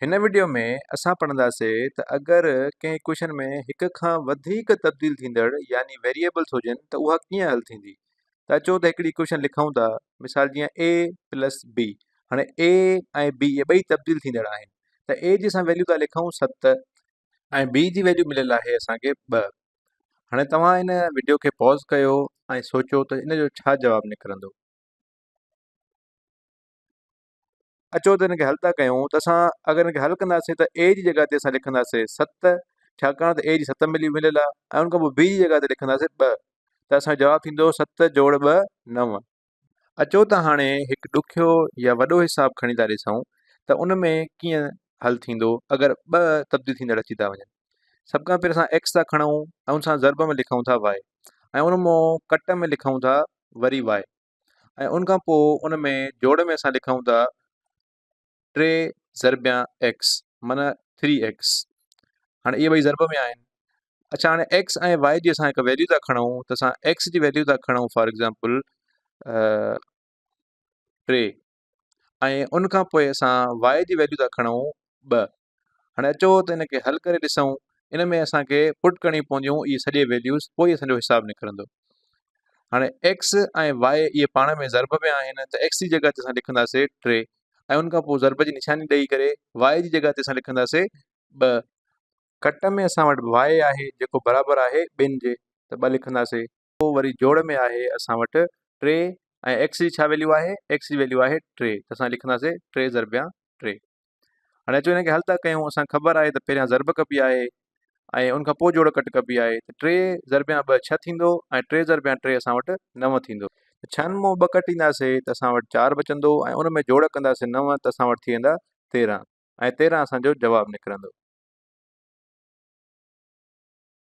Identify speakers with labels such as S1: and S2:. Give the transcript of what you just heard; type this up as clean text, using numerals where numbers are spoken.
S1: هن وڊيو ۾ اسان پڙهنداسي ته اگر ڪنهن ايڪويشن ۾ هڪ کان وڌيڪ تبديل ٿيندڙ يعني ويريئبلس هجن ته اها ڪيئن حل ٿيندي ته اچو ته هڪڙي ايڪويشن لکون ٿا مثال جيئن اي پلس بي هاڻي اي ۽ بي اهي ٻئي تبديل ٿيندڙ آهن ته اي جي اسان ويليو ٿا لکون 7 ۽ بي جي ويليو مليل آهي اسان کي 2. هاڻي توهان ان وڊيو کي پاز ڪيو ۽ سوچو ته ان جو ڇا جواب نڪرندو. اچو ته ان کي حل ٿا ڪيون ته اسان اگر ان کي حل ڪنداسين ته اي جي جڳهه تي اسان لکنداسين 7، ڇاڪاڻ ته اي جي 7 ملي مليل آهي ۽ ان کان پوء بي جي جڳهه تي لکنداسين 2 ته اسان جو جواب ٿيندو 7 جوڙ 2 9. اچو ته هاڻي هڪ ڏکيو يا وڏو حساب کڻي ٿا ڏسون ته ان ۾ ڪيئن حل ٿيندو اگر ٻه تبديل ٿيندڙ اچي ٿا وڃن. سڀ کان پهرين اسان ايڪس ٿا کڻون ۽ ان سان ضرب ۾ لکون ٿا وائي ۽ ان مون ڪٽ ۾ لکون ٿا وري وائي. ۽ ان کان پوء ان ۾ جوڙ ۾ اسان لکون ٿا 3 ضربيان ايڪس معنيٰ ٿري ايڪس. هاڻي اهي ٻئي ضرب ۾ آهن. اڇا هاڻي ايڪس ۽ وائي جي اسان هڪ ويليو ٿا کڻون ته اسان ايڪس جي ويليو ٿا کڻون فار ايگزامپل 3 ۽ ان کان پوء اسان وائي جي ويليو ٿا کڻون 2. هاڻي اچو ته ان کي حل ڪري ڏسون. ان ۾ اسان کي پٽ ڪرڻي پونديون اهي سڄي ويليوز پوء اسان جو حساب نڪرندو. هاڻي ايڪس ۽ وائي اهي پاڻ ۾ ضرب ۾ آهن ته ايڪس جي جڳهه تي اسان لکنداسي 3 ۽ ان کان پوء ضرب جي نشاني ڏئي ڪري وائي جي جڳهه تي اسان لکنداسي 2. ڪٽ ۾ اسان وٽ وائي آهي جيڪو برابر آهي 2 جي ته 2 لکنداسي. پوء وري جوڙ ۾ آهي اسان وٽ 3 ۽ ايڪس جي ڇا ويليو آهي؟ ايڪس جي ويليو آهي 3 ته اسان لکنداسي 3 ضربيان 3. هاڻي اچو هن کي حل ٿا ڪيون. اسان کي خبر آهي ته پهريان ضرب ڪبي آهي ۽ ان کان پوء جوڙ ڪٽ ڪبي آهي ته 3 ضربيان 2 6 ٿيندو ۽ 3 ضربيان 3 اسان وٽ 9 ٿيندو. ته ڇهن مان 2 ڪٽينداسي ته اسان وٽ 4 بچندو ۽ ان ۾ جوڙ ڪنداسي 9 ته اسان وٽ ٿي ويندا 13 ۽ 13 اسان جو جواب نڪرندو.